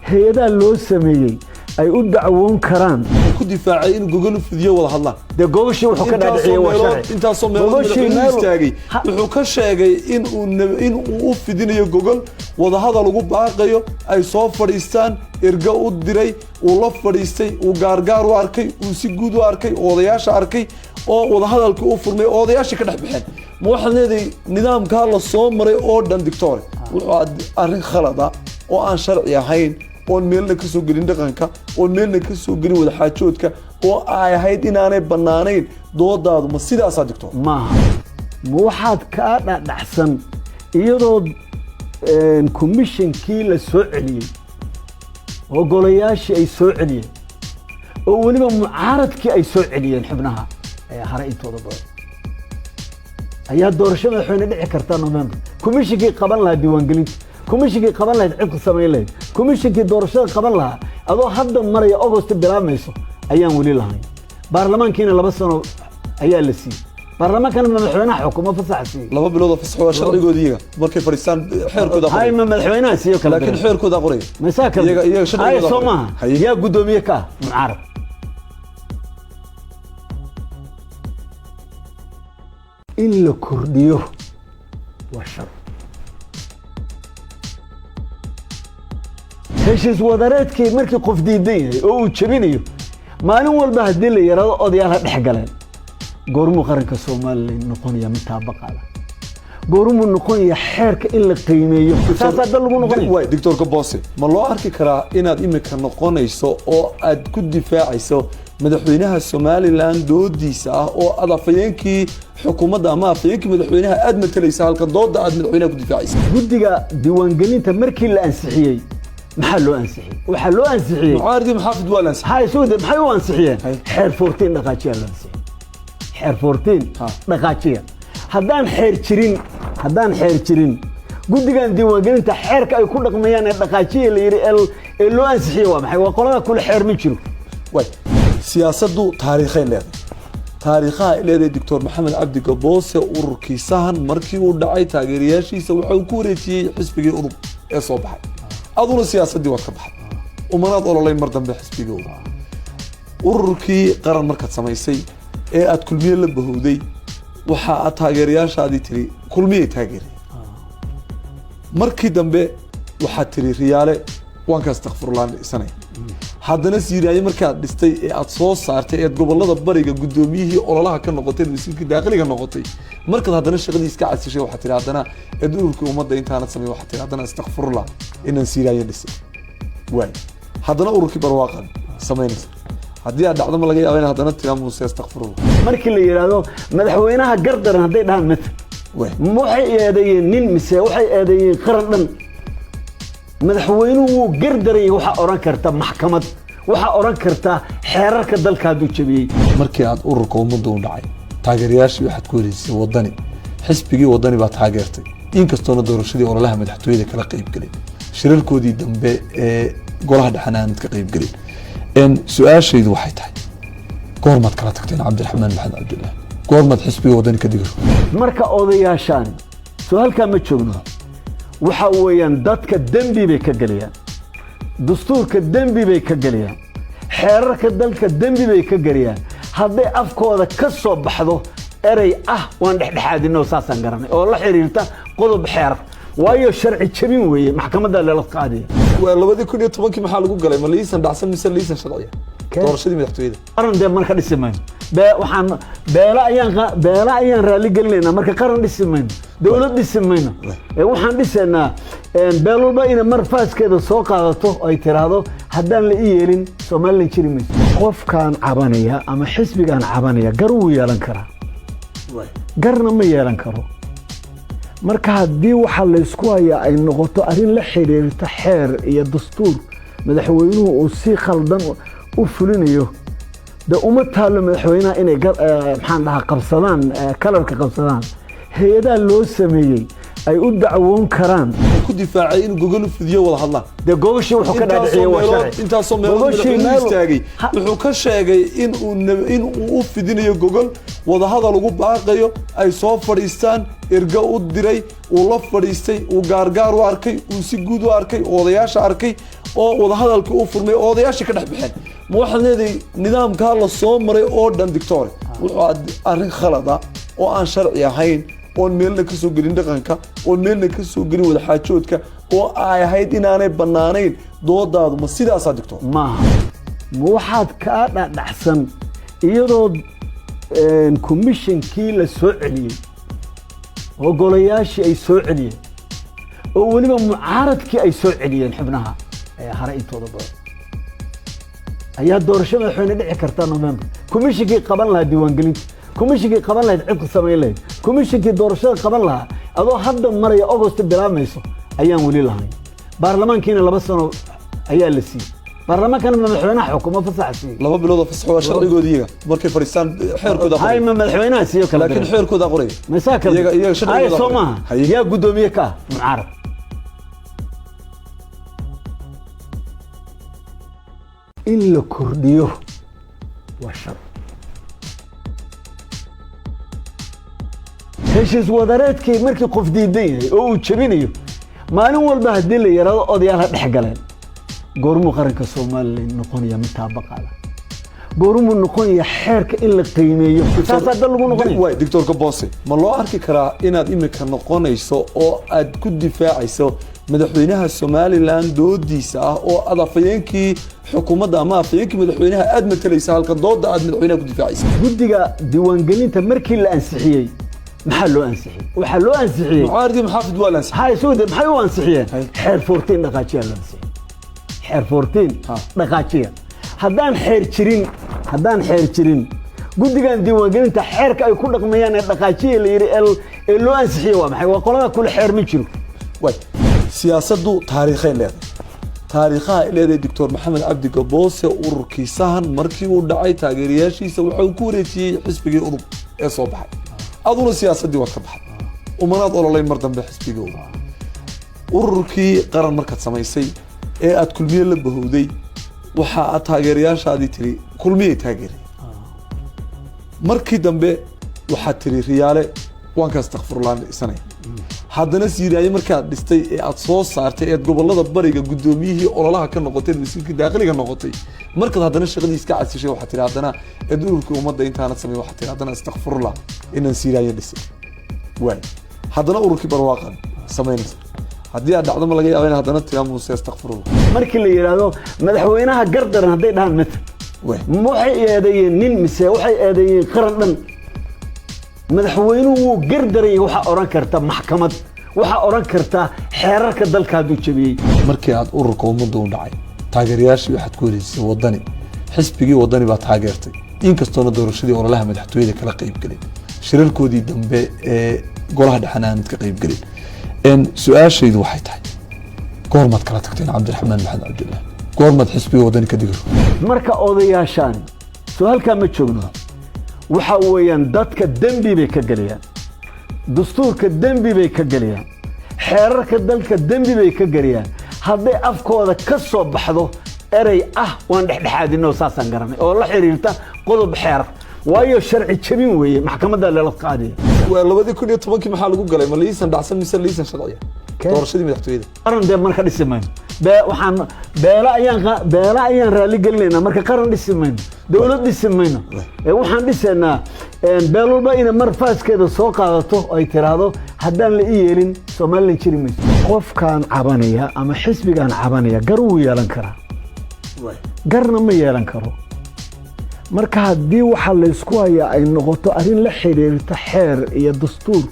Hay-adaha loo sameeyey ay u dacwoon karaan. Uu ku difaacay inuu gogol u fidiyo, wada hadlaan. Dee gogashii wuxuu ka dhaadhiciyey waa sharci. Intaasoo meelood Gogashii madaxweynuhu istaagay, wuxuu ka sheegay in uu u fidinayo gogol wadahadal, ugu baaqayo ay soo fadhiistaan, ergo u diray, uu la fadhiistay, uu gaargaar u arkay, uu si guud u arkay, oo odayaasha arkay, oo wadahadalkii u furmay, oo odayaashii ka dhex baxeen. Ma waxaad leedahay nidaamkaa la soo maray oo dhan, doctore, wuxuu arrin khalada oo aan sharci ahayn, oon meelna ka soo gelin dhaqanka, oon meelna ka soo gelin wadaxaajoodka, oo ay ahayd inaanay bannaanayn doodaadu? Ma sidaasaa, doctor? Maaha. Ma waxaad kaa dhadhacsan iyadoo komishinkii la soo celiyey oo golayaashii ay soo celiyeen oo weliba mucaaradkii ay soo celiyeen xubnaha ee hare intooda badan, ayaa doorasho madaxweyne dhici karta November? Komishinkii qaban lahaa diiwaangelinta, komishinkii qaban lahayd cidka samayn lahayd, komishinkii doorashada qaban lahaa, adoo hadda maraya August bilaabmayso, ayaan weli lahayn. Baarlamaankiina 2 sano ayaa la siiyey. Baarlamaankana madaxweynaha xukumo fasaxa siiyey. 2 bilood oo fasax waa sharcigoodi iyaga. Markay fadhiistaan xeerkooda hay qoraya. Ma madaxweynaha siiyo kala Laakiin diray. xeerkooda qoraya. Masaa kala Iyaga sharcigooda hay soo qoraya. maaha? Haye. Yaa guddoomiye ka ah mucaarad? In la kordhiyo waa shar. Heshiis wadareedkii markii qof diidan yahay oo uu jebinayo maalin walba, haddii la yidhaahdo odayaal ha dhex galeen, goormuu qaranka Somaliland noqonaya mid taabaqaada? Goormuu noqonaya xeerka in la qiimeeyo? Saasaa dal lagu noqonaya. Waay, Doctor Gaboose, ma loo arki karaa inaad imika noqonayso oo aad ku difaacayso madaxweynaha Somaliland doodiisa ah, oo aad afhayeenkii xukuumadda ama afhayeenkii madaxweynaha aad matalaysa, halka dooda aad madaxweynaha ku difaacaysa? Guddiga diiwaangelinta markii la ansixiyey, maxaa loo ansixiyey? Waxaa loo ansixiyey Mucaaridii maxaafid waa la ansixiyey. Maxaa isugu maxay u ansixiyeen? Hay. Xeer 14 dhaqaajiya loo ansixiyey, xeer 14 dhaqaajiya. Haddaan xeer jirin, haddaan xeer jirin, guddigan diiwaangelinta xeerka ay ku dhaqmayaan ee dhaqaajiya la yidhi ee loo ansixiyey waa maxay? Waa qolada kule xeer ma jiro. Waay, siyaasaddu taariikhay leedahay. Taariikhaha ay leedahay, Doctor Maxamed Cabdi Gaboose, ururkii Sahan markii uu dhacay, taageerayaashiisa waxa uu ku wareejiyey xisbigii UDUB ee soo baxay. Aduna siyaasaddii waad ka baxday, umanaad ololayn mar dambe xisbigii UDUB. Ururkii qaran markaad samaysay ee aad Kulmiye la bahowday, waxa aad taageerayaashaadii tiri Kulmiyay taageeray. Markii dambe waxaad tiri Riyaale waan ka astakfurlaan isanaya. Haddana Siiraaye markaad dhistay ee aad soo saartay eed gobolada bariga guddoomiyihii ololaha ka noqotay, wasiirkii daaqiliga noqotay, markaad haddana shaqadii iska casishay, waxaad tiri haddana eed ururkii ummadda intaanad samayn, waxaad tiri haddana astakfurullah inaan Siiraaye dhisay. Waay, haddana ururkii barwaaqan samaynaysa. Haddii aad dhacdo, ma laga yaaba in haddana tiraa Muuse astakfirullah? Markii la yidhaahdo madaxweynaha gardaran, hadday dhahaan matal, waxay eedeeyeen nin mise waxay eedeeyeen qaran dhan? Madaxweynuhu wuu gardaran yahay waxaa odhan karta maxkamad, waxaa odhan karta xeerarka dalka hadduu jabiyey. Markii aad ururka ummadda u dhacay, taageerayaashii waxaad ku wareejisay Wadani. Xisbigii Wadani baa taageertay, inkastoona doorashadii ololaha madaxtooyada kala qaybgelin, shirarkoodii dambe ee golaha dhexena aanad ka qaybgelin. Su-aashaydu waxay tahay: goormaad kala tagteen Cabdiraxmaan Maxamed Cabdillah? Goormaad xisbiga Wadani ka digasho? Marka odayaashaani soo halkaa ma joogno. Waxa weeyaan, dadka dembi bay ka gelayaan, dastuurka dembi bay ka gelayaan, xeerarka dalka dembi bay ka gelayaan hadday afkooda ka soo baxdo erey ah "waan dhexdhexaadinoo saasaan garanay" oo la xiriirta qodob xeer, waayo sharci jabin weeye, maxkamadda lala qaadaya. Waa 2010-kii. Maxaa lagu galay? Ma liisan dhacsan mise liisan sharciya doorashadii madaxtooyada? Qaran dee marka dhisi mayno. Waxaan beelo ayaan raalli gelinaynaa. Marka qaran dhisi mayno, dowlad dhisi mayno. Ee waxaan dhisaynaa beel walba inay mar faaskeeda soo qaadato oo ay tiraahdo "haddaan la ii yeelin Somaliland jiri mayso". Qofkaan cabanaya ama xisbigaan cabanaya gar wuu yeelan karaa, garna ma yeelan karo. Marka haddii waxa laysku hayaa ay noqoto arrin la xiriirta xeer iyo dastuur madaxweynuhu uu si khaldan u fulinayo, de uma taallo madaxweynaha inay maxaan dhahaa, qabsadaan, kalarka qabsadaan. Hay-adaha loo sameeyey ay u dacwoon karaan. Ku difaacay inuu gogol u fidiyo, wada hadlaan. Dee gogashii wuxuu ka dhaadhiciyey waa sharci. Intaasoo meelood Gogashii madaxweynuhu istaagay, wuxuu ka sheegay in uu u fidinayo gogol wadahadal, ugu baaqayo ay soo fadhiistaan, ergo u diray, uu la fadhiistay, uu gaargaar u arkay, uu si guud u arkay, uu odayaasha arkay oo wadahadalkii u furmay oo odayaashii ka dhex baxeen. Ma waxaad leedahay nidaamkaa la soo maray oo dhan, doctor, wuxuu arrin khalada oo aan sharci ahayn, oon meelna ka soo gelin dhaqanka, oon meelna ka soo gelin wadaxaajoodka, oo ay ahayd inaanay bannaanayn doodaadu? Ma sidaasaa, doctor? Maaha. Ma waxaad kaa dhadhacsan iyadoo komishinkii la soo celiyey oo golayaashii ay soo celiyeen oo weliba mucaaradkii ay soo celiyeen, xubnaha ee hare intooda badan, ayaa doorasho madaxweyne dhici karta November? Komishinkii qaban lahaa diiwaangelinta, komishinkii qaban lahayd cidka samayn lahayd, komishinkii doorashada qaban lahaa, adoo hadda maraya August bilaabmayso, ayaan weli lahayn. Baarlamaankiina 2 sano ayaa la siiyey. Baarlamaankana madaxweynaha xukumo fasaxa siiyey. 2 bilood oo fasax waa sharcigoodi iyaga markay fadhiistaan, xeerkooda hay qoraya. Ma madaxweynaha siiyo kala Laakiin diray. xeerkooda qoraya. Masaa kala Iyaga sharcigooda Ay, soo qoraya. maaha? Haye. Yaa guddoomiye ka ah mucaarad? In la kordhiyo waa shar. Heshiis wadareedkii markii qof diidan yahay oo uu jebinayo maalin walba, haddii la yidhaahdo odayaal ha dhex galeen, goormuu qaranka Somaliland noqonaya mid taabaqaada? Goormuu noqonaya xeerka in la qiimeeyo? Saasaa dal lagu noqonaya. Waay, Doctor Gaboose, ma loo arki karaa inaad imika noqonayso oo aad ku difaacayso madaxweynaha Somaliland doodiisa ah, oo aad afhayeenkii xukuumadda ama afhayeenkii madaxweynaha aad matalaysa, halka dooda aad madaxweynaha ku difaacaysa? Guddiga diiwaangelinta markii la ansixiyey, maxaa loo ansixiyey? Waxaa loo ansixiyey Mucaaridii muxaafid waa la ansixiyey. Maxaa isugu maxay u ansixiyeen? Hay. Xeer 14 dhaqaajiya la ansixiyey, xeer 14 dhaqaajiya. Haddaan xeer jirin, haddaan xeer jirin, guddigan diiwaangelinta xeerka ay ku dhaqmayaan ee dhaqaajiya la yidhi ee loo ansixiyey waa maxay? Waa qolada kule xeer ma jiro. Waay, siyaasaddu taariikhay leedahay. Taariikhaha ay leedahay, Doctor Maxamed Cabdi Gaboose, ururkii Sahan markii uu dhacay, taageerayaashiisa waxa uu ku wareejiyey xisbigii Udub ee soo baxay. Aduna siyaasaddii waad ka baxday, umanaad ololayn mar dambe xisbigii Udub. Ururkii Qaran markaad samaysay ee aad Kulmiye la bahowday, waxa aad taageerayaashaadii tiri Kulmiyay taageeray. Markii dambe waxaad tiri Riyaale waan ka astakfurlaan isanaya. Haddana Siiraaye markaad dhistay ee aad soo saartay eed gobolada bariga guddoomiyihii ololaha ka noqotay, wasiirkii daaqiliga noqotay, markaad haddana shaqadii iska casishay, waxaad tiri haddana eed ururkii ummadda intaanad samayn, waxaad tiri haddana astakfurullah inaan Siiraaye dhisay. Waay, haddana ururkii Barwaaqan samaynaysa. Haddii aad dhacdo, ma laga yaaba in haddana tiraa Muuse astakfurullah? Markii la yidhaahdo madaxweynaha gardaran, hadday dhahaan matal, Waay. Ma waxay eedeeyeen nin mise waxay eedeeyeen qaran dhan? Madaxweynuhu wuu gardaran yahay waxaa odhan karta maxkamad, waxaa odhan karta xeerarka dalka hadduu jabiyey. Markii aad ururka ummadda u dhacay, taageerayaashii waxaad ku wareejisay Wadani. Xisbigii Wadani baa taageertay, inkastoona doorashadii ololaha madaxtooyada kala qeybgelin, shirarkoodii dambe ee golaha dhexena aanad ka qeybgelin. Su-aashaydu waxay tahay, goormaad kala tagteen Cabdiraxmaan Maxamed Cabdillah? Goormaad xisbigii Wadani ka digiro? Marka odayaashaani soo halkaa ma joogno. Waxa weeyaan, dadka dembi bay ka gelayaan, dastuurka dembi bay ka gelayaan, xeerarka dalka dembi bay ka gelayaan hadday afkooda ka soo baxdo erey ah "waan dhexdhexaadinoo saasaan garanay" oo la xiriirta qodob xeer, waayo sharci jebin weeye, maxkamadda lala qaadaya. Waa 2010-kii. Maxaa lagu galay? Ma liisan dhacsan mise liisan sharciya doorashadii madaxtooyada? Qaran dee marka dhisi mayno. Waxaan beela ayaan raalli gelinaynaa. Marka qaran dhisi mayno, dowlad dhisi mayno. Ee waxaan dhisaynaa beel walba inay mar faaskeeda soo qaadato oo ay tiraahdo "haddaan la ii yeelin, Somaliland jiri mayso". Qofkaan cabanaya ama xisbigaan cabanaya gar wuu yeelan karaa, garna ma yeelan karo. Marka haddii waxa laysku hayaa ay noqoto arrin la xiriirta xeer iyo dastuur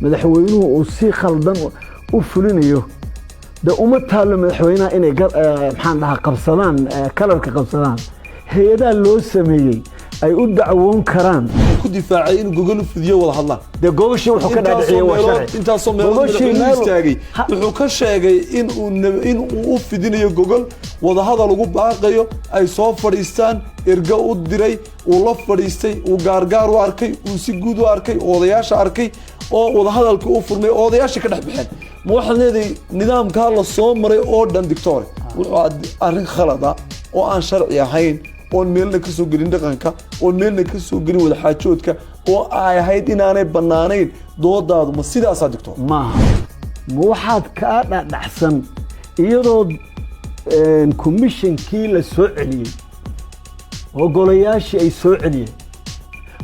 madaxweynuhu uu si khaldan u fulinayo, de uma taallo madaxweynaha inay maxaan dhahaa, qabsadaan, kalarka qabsadaan. Hay-adaha loo sameeyey ay u dacwoon karaan. Ku difaacay inuu gogol u fidiyo, wada hadlaan. Dee gogashii wuxuu ka dhaadhiciyey waa sharci. Intaasoo meelood Gogashii madaxweynuhu istaagay, wuxuu ka sheegay in uu u fidinayo gogol wadahadal, ugu baaqayo ay soo fadhiistaan, ergo u diray, uu la fadhiistay, uu gaargaar u arkay, uu si guud u arkay, oo odayaasha arkay, oo wadahadalka u furmay, oo odayaasha ka dhex baxeen. Ma waxaad leedahay nidaamkaa la soo maray oo dhan, doctor, wuxuu arrin khalada oo aan sharci ahayn, oon meelna ka soo gelin dhaqanka, oon meelna ka soo gelin wadaxaajoodka, oo ay ahayd inaanay bannaanayn doodaadu? Ma sidaasaa, doctor? Maaha. Ma waxaad kaa dhadhacsan iyadoo komishinkii la soo celiyey oo golayaashii ay soo celiyeen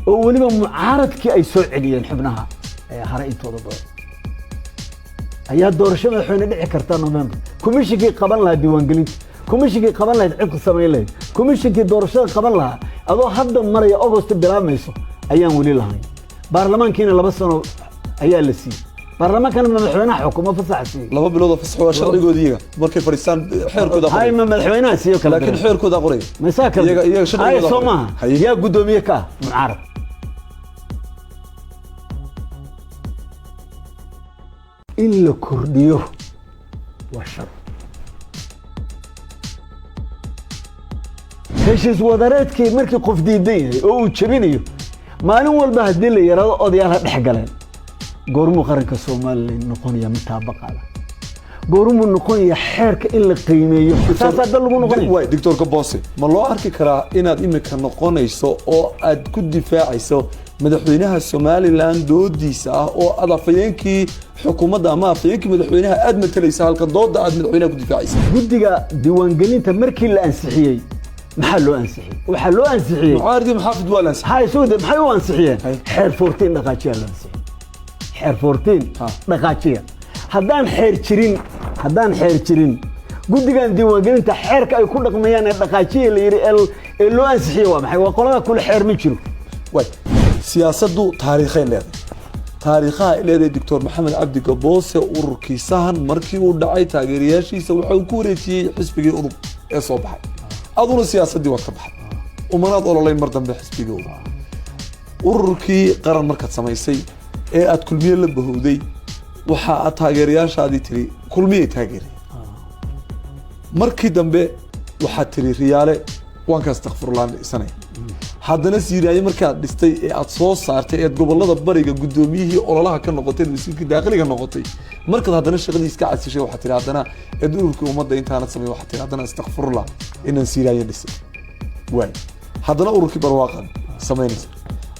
oo weliba mucaaradkii ay soo celiyeen, xubnaha ee hare intooda badan, ayaa doorasho madaxweyne dhici karta November? Komishinkii qaban lahaa diiwaangelinta, komishinkii qaban lahayd cidka samayn lahayd, komishinkii doorashada qaban lahaa, adoo hadda maraya August bilaabmayso, ayaan weli lahayn. Baarlamaankiina 2 sano ayaa la siiyey. Baarlamaankana madaxweynaha xukumo fasaxa siiyey. 2 bilood oo fasax waa sharcigoodi iyaga markay fadhiistaan, xeerkooda hay qoraya. Ma madaxweynaha siiyo kala Laakiin diray. xeerkooda qoraya. Maysaa kala Iyaga sharcigooda Hay, soo qoraya. maaha? Haye. Yaa guddoomiye ka ah mucaarad? In la kordhiyo waa shar. Heshiis wadareedkii markii qof diidan yahay oo uu jebinayo maalin walba, haddii la yidhaahdo odayaal ha dhex galeen, goormuu qaranka Somaliland noqonaya mid taabaqaada? Goormuu noqonaya xeerka in la qiimeeyo? Saasaa dal lagu noqonaya. Waay, Doctor Gaboose, ma loo arki karaa inaad imika noqonayso oo aad ku difaacayso madaxweynaha Somaliland doodiisa ah, oo aad afhayeenkii xukuumadda ama afhayeenkii madaxweynaha aad matalaysa halka dooda aad madaxweynaha ku difaacaysa? Guddiga diiwaangelinta markii la ansixiyey, maxaa loo ansixiyey? Waxaa loo ansixiyey Mucaaridii maxaafid waa la ansixiyey. Maxaa isugu maxay u ansixiyeen? Hay. Xeer 14 dhaqaajiya loo ansixiyey, xeer 14 dhaqaajiya. Haddaan xeer jirin, haddaan xeer jirin, guddigan diiwaangelinta xeerka ay ku dhaqmayaan ee dhaqaajiya la yidhi ee loo ansixiyey waa maxay? Waa qolada kule xeer ma jiro. Waay, siyaasaddu taariikhay leedahay. Taariikhaha ay leedahay, Doctor Maxamed Cabdi Gaboose, ururkii Sahan markii uu dhacay, taageerayaashiisa waxa uu ku wareejiyey xisbigii Udub ee soo baxay. Aduna siyaasaddii waad ka baxay, umanaad ololayn mar dambe xisbigii Udub. Ururkii Qaran markaad samaysay ee aad Kulmiye la bahowday, waxa aad taageerayaashaadii tiri Kulmiyay taageeray. Markii dambe waxaad tiri Riyaale waan ka astakfurlaan isanaya. Haddana Siiraaye markaad dhistay ee aad soo saartay, eed gobolada bariga guddoomiyihii ololaha ka noqotay, wasiirkii daaqiliga noqotay, markaad haddana shaqadii iska casishay, waxaad tiri haddana eed ururkii Ummadda intaanad samay, waxaad tiri haddana astakfurullah inaan Siiraaye dhisay. Waay, haddana ururkii Barwaaqan samaynaysa.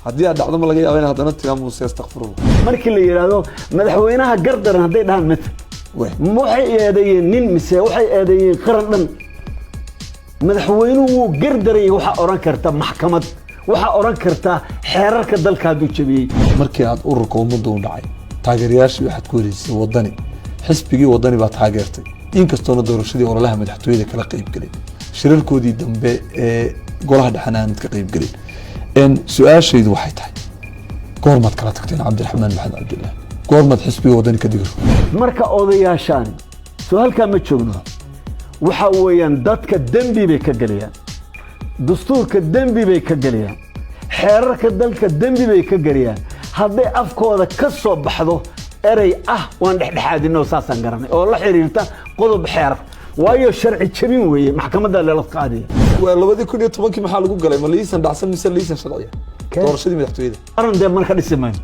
Haddii aad dhacdo, ma laga yaaba in haddana tiraa "Muuse astakfirullah"? Markii la yidhaahdo madaxweynaha gardaran, hadday dhahaan mata Waay. Ma waxay eedeeyeen nin mise waxay eedeeyeen qaran dhan? Madaxweynuhu wuu gardaran yahay waxaa odhan karta maxkamad, waxaa odhan karta xeerarka dalka hadduu jabiyey. Markii aad ururka Ummadda u dhacay, taageerayaashii waxaad ku wareejisay Wadani. Xisbigii Wadani baa taageertay, inkastoona doorashadii ololaha madaxtooyada kala qeyb gelin, shirarkoodii dambe ee golaha dhexena aanad ka qeyb gelin. Su-aashaydu waxay tahay, goormaad kala tagteen Cabdiraxmaan Maxamed Cabdillah? Goormaad xisbiga Wadani ka digiro? Marka odayaashaani soo halkaa ma joogno. Waxa weeyaan, dadka dembi bay ka gelayaan. Dastuurka dembi bay ka geliyaan, xeerarka dalka dembi bay ka geliyaan. Hadday afkooda ka soo baxdo erey ah "waan dhexdhexaadinoo saasaan garanay" oo la xiriirta qodob xeer, waayo sharci jebin weeye, maxkamadda lala qaadaya. Waa 2010-kii maxaa lagu galay? Ma liisan dhacsan mise liisan sharciya doorashadii madaxtooyada? Qaran dee marka dhisi mayno.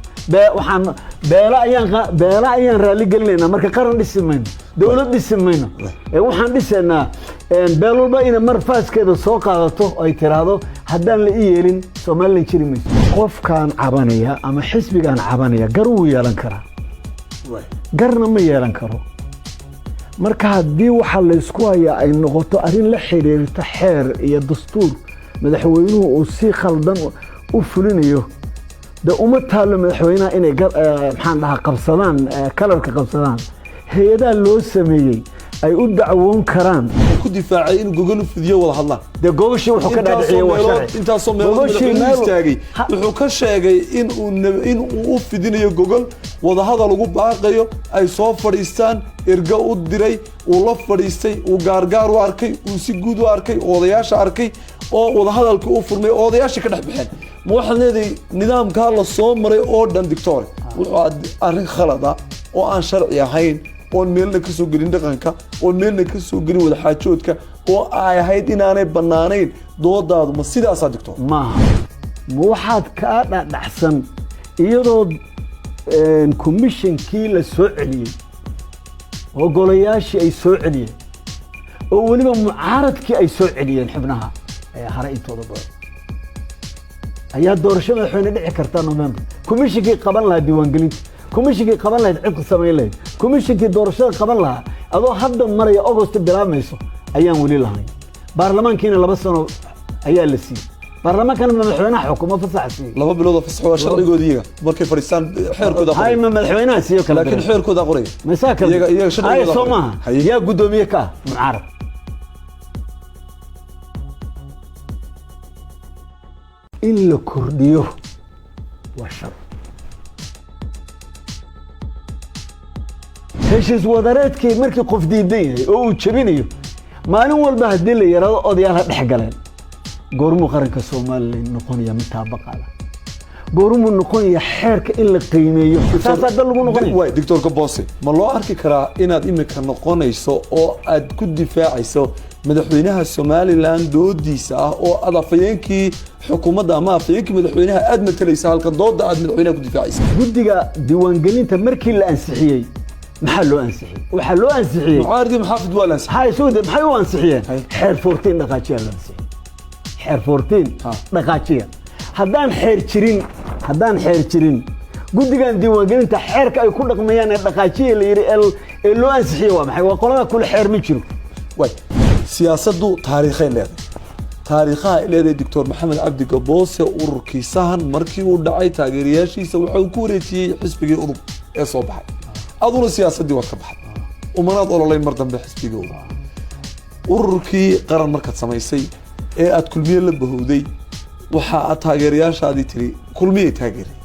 Waxaan beela ayaan raalli gelinaynaa. Marka qaran dhisi mayno, dowlad dhisi mayno. Ee waxaan dhisaynaa beel walba inay mar faaskeeda soo qaadato oo ay tiraahdo "Haddaan la ii yeelin, Somaliland jiri mayso." Qofkaan cabanaya ama xisbigaan cabanaya gar wuu yeelan karaa, garna ma yeelan karo. Marka haddii waxa laysku hayaa ay noqoto arrin la xiriirta xeer iyo dastuur madaxweynuhu uu si khaldan u fulinayo, de uma taallo madaxweynaha inay maxaan dhahaa, qabsadaan, kalarka qabsadaan. Hay-adaha loo sameeyey ay u dacwoon karaan. Ku difaacay inuu gogol u fidiyo, wada hadlaan. Dee gogashii wuxuu ka dhaadhiciyey waa sharci. Intaasoo meelood Gogashii madaxweynuhu istaagay, wuxuu ka sheegay in uu u fidinayo gogol wadahadal, ugu baaqayo ay soo fadhiistaan, ergo u diray, uu la fadhiistay, uu gaargaar u arkay, uu si guud u arkay, oo odayaasha arkay, oo wadahadalkii u furmay, oo odayaashii ka dhex baxeen. Ma waxaad leedahay nidaamkaa la soo maray oo dhan, doctor, wuxuu arrin khalad ah oo aan sharci ahayn, oon meelna ka soo gelin dhaqanka, oon meelna ka soo gelin wadaxaajoodka, oo ay ahayd inaanay bannaanayn doodaadu? Ma sidaasaa, doctor? Maaha. Ma waxaad kaa dhadhacsan iyadoo komishinkii la soo celiyey oo golayaashii ay soo celiyeen oo weliba mucaaradkii ay soo celiyeen xubnaha ee hare intooda badan, ayaa doorasho madaxweyne dhici kartaa November? Komishinkii qaban lahaa diiwaangelinta, komishinkii qaban lahayd cidka samayn lahayd, komishinkii doorashada qaban lahaa, adoo hadda maraya August bilaabmayso, ayaan weli lahayn. Baarlamaankiina 2 sano ayaa la siiyey. Baarlamaankana madaxweynaha xukumo fasaxa siiyey. 2 bilood oo fasax waa sharcigoodi iyaga markay fadhiistaan, xeerkooda hay qoraya. Ma madaxweynaha siiyo kala Laakiin diray. xeerkooda qoraya. Masaa kala Iyaga sharcigooda Hay, soo qoraya. maaha? Haye. Yaa guddoomiye ka ah mucaarad? In la kordhiyo waa shar. Heshiis wadareedkii markii qof diidan yahay oo uu jebinayo maalin walba, haddii la yidhahdo odayaal ha dhex galeen, goormuu qaranka Somaliland noqonaya mid taabaqaada? Goormuu noqonaya xeerka in la qiimeeyo? Saasaa dal lagu noqonaya. Waay, Doctor Gaboose, ma loo arki karaa inaad imika noqonayso oo aad ku difaacayso madaxweynaha Somaliland doodiisa ah, oo aad afhayeenkii xukuumadda ama afhayeenkii madaxweynaha aad matalaysa halkan, dooda aad madaxweynaha ku difaacaysa? Guddiga diiwaangelinta markii la ansixiyey, maxaa loo ansixiyey? Waxaa loo ansixiyey Mucaaridii maxaafid waa la ansixiyey. Maxaa isugu maxay u ansixiyeen? Hay. Xeer 14 dhaqaajiya loo ansixiyey, xeer 14 dhaqaajiya. Haddaan xeer jirin, haddaan xeer jirin, guddigan diiwaangelinta xeerka ay ku dhaqmayaan ee dhaqaajiya la yidhi ee loo ansixiyey waa maxay? Waa qolada kule xeer ma jiro. Waay, siyaasaddu taariikhay leedahay, taariikhaha ay leedahay. Doctor Maxamed Cabdi Gaboose ururkii Sahan markii uu dhacay, taageerayaashiisa waxa uu ku wareejiyey xisbigii UDUB ee soo baxay. Aduna siyaasaddii waad ka baxday, umanaad ololayn mar dambe xisbigii UDUB. Ururkii Qaran markaad samaysay ee aad Kulmiye la bahowday, waxa aad taageerayaashaadii tiri Kulmiyay taageeray.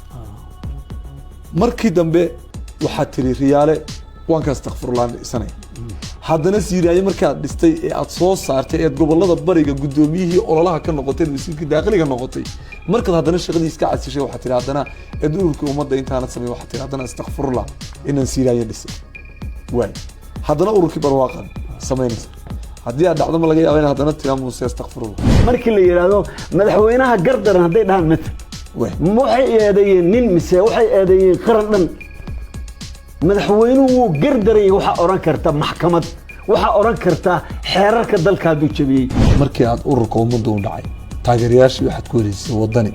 Markii dambe waxaad tiri Riyaale waan ka astakfurlaan isanaya. Haddana Siiraaye markaad dhistay ee aad soo saartay, eed gobolada bariga guddoomiyihii ololaha ka noqotay, wasiirkii daaqiliga noqotay, markaad haddana shaqadii iska casishay, waxaad tiri haddana eed ururkii Ummadda intaanad samayn, waxaad tiri haddana astakfurullah inaan Siiraaye dhisay. Waay, haddana ururkii Barwaaqan samaynaysa. Haddii aad dhacdo, ma laga yaaba in haddana tiraa Muuse astakfirullah? Markii la yidhaahdo madaxweynaha gardaran, hadday dhahaan matal, waay, ma waxay eedeeyeen nin mise waxay eedeeyeen qaran dhan? Madaxweynuhu wuu gardarayay waxaa odhan karta maxkamad, waxaa odhan karta xeerarka dalka hadduu jebiyey. Markii aad ururka Ummadda u dhacay, taageerayaashii waxaad ku wareejisay Wadani.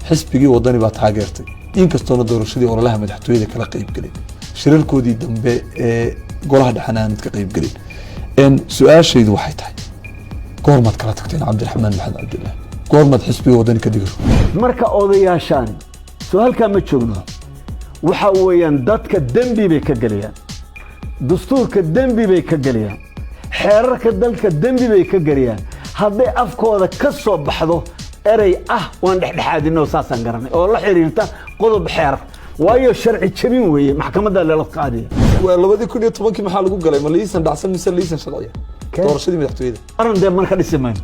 Xisbigii Wadani baa taageertay, inkastoona doorashadii ololaha madaxtooyada kala qayb gelin, shirarkoodii dambe ee golaha dhexena aanad ka qayb gelin. Su-aashaydu waxay tahay: goormaad kala tagteen Cabdiraxmaan Maxamed Cabdillah? Goormaad xisbiga Wadani ka digiro? Marka odayaashaani soo halkaa ma joogno. Waxa weeyaan dadka dembi bay ka gelayaan, dastuurka dembi bay ka gelayaan, xeerarka dalka dembi bay ka gelayaan. Hadday afkooda ka soo baxdo erey ah "Waan dhexdhexaadinoo saasaan garanay" oo la xiriirta qodob xeer, waayo sharci jebin weeye, maxkamadda lala qaadaya. Waa 2010-kii maxaa lagu galay? Ma liisan dhacsan mise liisan sharciya? Doorashadii madaxtooyada. Qaran dee marka dhisi mayno.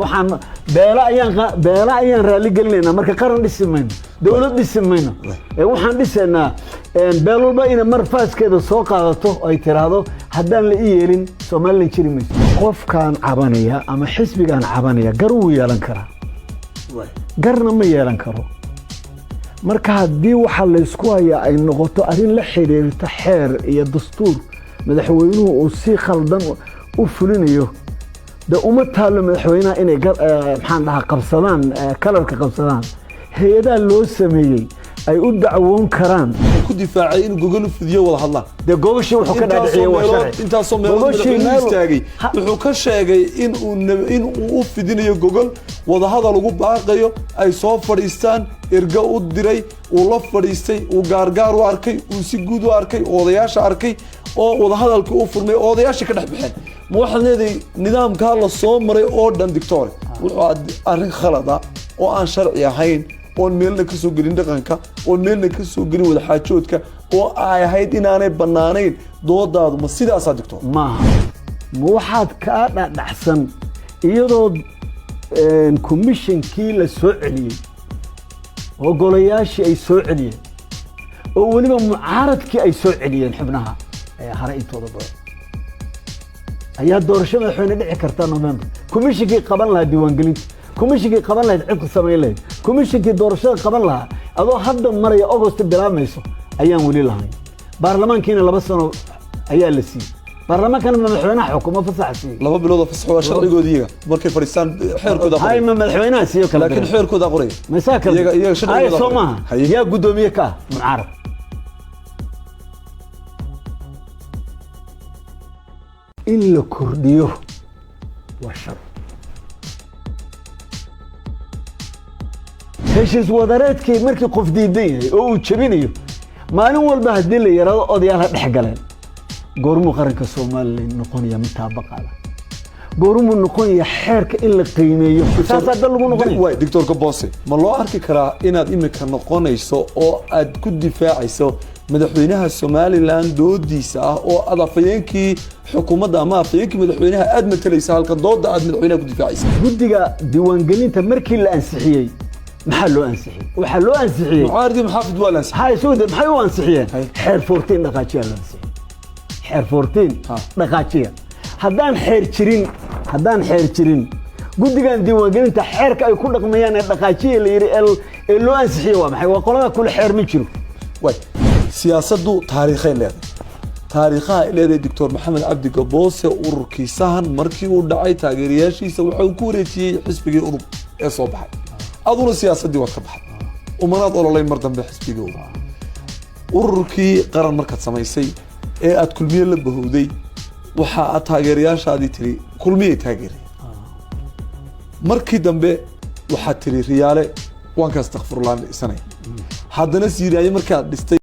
Waxaan beelo ayaan beelo ayaan raali gelinaynaa, marka qaran dhisi mayno, dowlad dhisi mayno. Ee waxaan dhisaynaa beel walba inay mar faaskeeda soo qaadato oo ay tiraahdo haddaan la ii yeelin Somaliland jiri mayso. Qofkaan cabanaya ama xisbigaan cabanaya gar wuu yeelan karaa, garna ma yeelan karo. Marka haddii waxa laysku hayaa ay noqoto arrin la xiriirta xeer iyo dastuur madaxweynuhu uu si khaldan u fulinayo, de uma taallo madaxweynaha inay maxaan dhahaa qabsadaan, kalarka qabsadaan. Hay-adaha loo sameeyey ay u dacwoon karaan. Wuxuu ku difaacay inuu gogol u fidiyo, wada hadlaan. Dee gogashii wuxuu ka dhaadhiciyey waa sharci. Intaasoo meelood Gogashii madaxweynuhu istaagay, wuxuu ka sheegay in uu u fidinayo gogol wadahadal, ugu baaqayo ay soo fadhiistaan, ergo u diray, uu la fadhiistay, uu gaargaar u arkay, uu si guud u arkay, oo odayaasha arkay, oo wadahadalkii u furmay, oo odayaashii ka dhex baxeen. Ma waxaad leedahay nidaamkaa la soo maray oo dhan, doctor, wuxuu arrin khalada oo aan sharci ahayn, oon meelna ka soo gelin dhaqanka, oon meelna ka soo gelin wadaxaajoodka, oo ay ahayd inaanay bannaanayn? Doodaadu ma sidaasaa, doctor? Maaha. Ma waxaad kaa dhadhacsan iyadoo komishinkii la soo celiyey oo golayaashii ay soo celiyeen oo weliba mucaaradkii ay soo celiyeen xubnaha ee hare intooda badan, ayaa doorasho madaxweyne dhici karta November? Komishinkii qaban lahaa diiwaangelinta, komishinkii qaban lahayd cidka samayn lahayd, komishinkii doorashada qaban lahaa, adoo hadda maraya August bilaabmayso, ayaan weli lahayn. Baarlamaankiina 2 sano ayaa la siiyey. Baarlamaankana madaxweynaha xukumo fasaxa siiyey. 2 bilood oo fasax waa sharcigoodi iyaga markay fadhiistaan, xeerkooda hay qoraya. Ma madaxweynaha siiyo kala Laakiin diray. xeerkooda qoraya. Masaa kala Iyaga sharcigooda hay soo qoraya. maaha? Haye. Yaa guddoomiye ka ah mucaarad? In la kordhiyo waa shar. Heshiis wadareedkii markii qof diidan yahay oo uu jebinayo maalin walba, haddii la yaraado odayaal ha dhex galeen, goormuu qaranka Somaliland noqonaya mid taabaqaada? Goormuu noqonaya xeerka in la qiimeeyo? Saasaa dal lagu noqonaya. Waay, Doctor Gaboose, ma loo arki karaa inaad imika noqonayso oo aad ku difaacayso madaxweynaha Somaliland doodiisa ah, oo aad afhayeenkii xukuumadda ama afhayeenkii madaxweynaha aad matalaysa halka dooda aad madaxweynaha ku difaacaysa? Guddiga diiwaangelinta markii la ansixiyey, maxaa loo ansixiyey? Waxaa loo ansixiyey Mucaaridii muxaafid waa la ansixiyey. Maxaa isugu maxay u ansixiyeen? Hay. Xeer 14 dhaqaajiya loo ansixiyey, xeer 14 dhaqaajiya. Haddaan xeer jirin, haddaan xeer jirin, guddigan diiwaangelinta xeerka ay ku dhaqmayaan ee dhaqaajiya la yidhi ee loo ansixiyey waa maxay? Waa qolada kule xeer ma jiro. Waay, siyaasaddu taariikhay leedahay. Taariikhaha ay leedahay, Doctor Maxamed Cabdi Gaboose, ururkii Sahan markii uu dhacay taageerayaashiisa waxa uu ku wareejiyey xisbigii UDUB ee soo baxay. Aduna siyaasaddii waad ka baxday, umanaad ololayn mar dambe xisbigii UDUB. Ururkii Qaran markaad samaysay ee aad Kulmiye la bahowday, waxa aad taageerayaashaadii tiri Kulmiyay taageeray. Markii dambe waxaad tiri Riyaale waan ka astakfurlaan isanaya. Haddana Siiraaye markaad dhistay